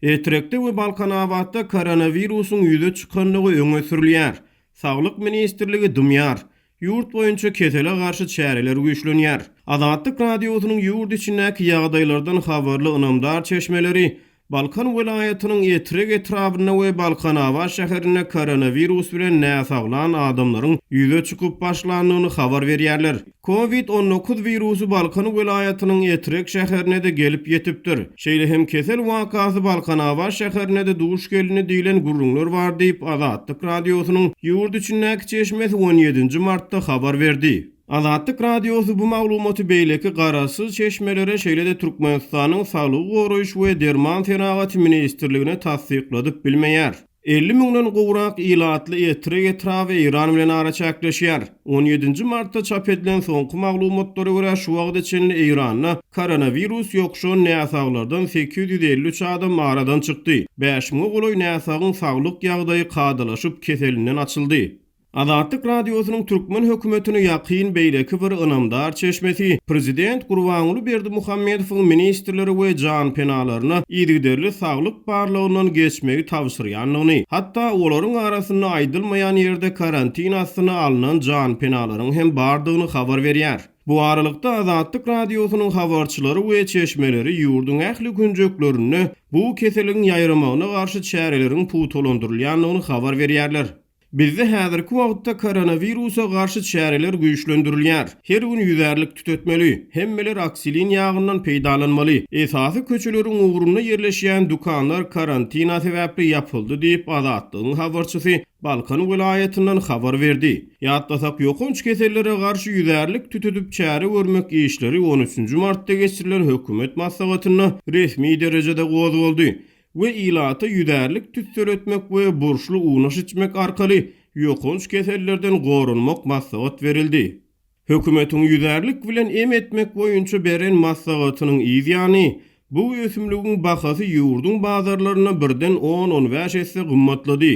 Etrekde we Balkanabatda koronawirusyň ýüze çykandygy öňe sürülýär. Saglyk ministrligi dymýar. Ýurt boýunça kesele garşy çäreler güýçlenýär. Azatlyk Radiosynyň ýurt içindäki ýagdaýlardan habarly ynamdar çeşmeleri Balkan welaýatynyň Etrek etrabynda we Balkanabat şäherinde koronawirus bilen näsaglan adamlaryň ýüze çykyp başlandygyny habar berýärler. Covid 19 wirusy Balkan welaýatynyň Etrek şäherine-de gelip ýetipdir. Şeýle hem kesel wakasy Balkanabat şäherinde-de duş gelindi diýlen gürrüňler bar diýip, Azatlyk Radiosynyň ýurt içindäki çeşmesi on ýedinji martda habar berdi. Azatlyk Radiosy bu maglumaty beýleki garaşsyz çeşmelere, şeýle-de Türkmenistanyň Saglygy goraýyş we derman senagaty ministrligine tassykladyp bilmeýär. 50 müňden gowrak ilatly Etrek etraby Eýran bilen araçäkleşýär. On ýedinji martda çap edilen soňky maglumatlara görä, şu wagta çenli Eýranda koronawirus ýokuşan näsaglardan 853 adam aradan çykdy. Bäş müňe golaý näsagyň saglyk ýagdaýy kadalaşyp, keselinden açyldy. Azatlyk Radiosynyň türkmen hökümetine ýakyn beýleki bir ynamdar çeşmesi prezident Gurbanguly Berdimuhamedowyň ministrleri we janpenalaryna yzygiderli saglyk barlagyndan geçmegi tabşyrýandygyny, hatda olaryň arasynda aýdylmaýan ýerde karantin astyna alnan janpenalaryň hem bardygyny habar berýär. Bu aralykda, Azatlyk Radiosynyň habarçylary we çeşmeleri ýurduň ähli künjeklerinde bu keseliň ýaýramagyna garşy çäreleriň pugtalandyrylýandygyny habar berýärler. Bizde häzirki wagtda koronawirusa garşy çäreler güýçlendirilýär. Her gün ýüzärlik tütetmeli. Hemmeler aksilin ýagyndan peýdalanmaly. Esasy köçeleriň ugrunda ýerleşýän dükanlar karantina sebäpli ýapyldy diýip, Azatlygyň habarçysy Balkan welaýatyndan habar berdi. Ýatlasak, ýokanç kesellere garşy ýüzärlik tütedip çäre görmek işleri on üçünji martda geçirilen hökümet maslahatynda resmi derejede gozgaldy. we ilata ýüzärlik tüsseletmek we burçly unaş içmek arkaly ýokanç kesellerden goranmak maslahat berildi. Hökümetiň ýüzärlik bilen em etmek boýunça beren maslahatynyň yz ýany, bu ösümligiň bahasy ýurduň bazarlarynda birden on-on bäş esse gymmatlady.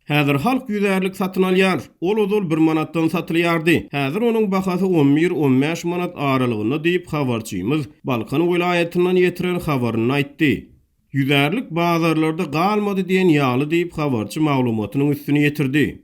Häzir halk ýüzärlik satyn alýar. Ol ozal bir manatdan satylýardy. Häzir onuň bahasy on bir, on bäş manat aralygynda diýip, habarçymyz Balkan welaýatyndan ýetiren habarynda aýtdy. Ýüzärlik bazarlarda galmady diýen ýaly diýip, habarçy maglumatynyň üstüni ýetirdi.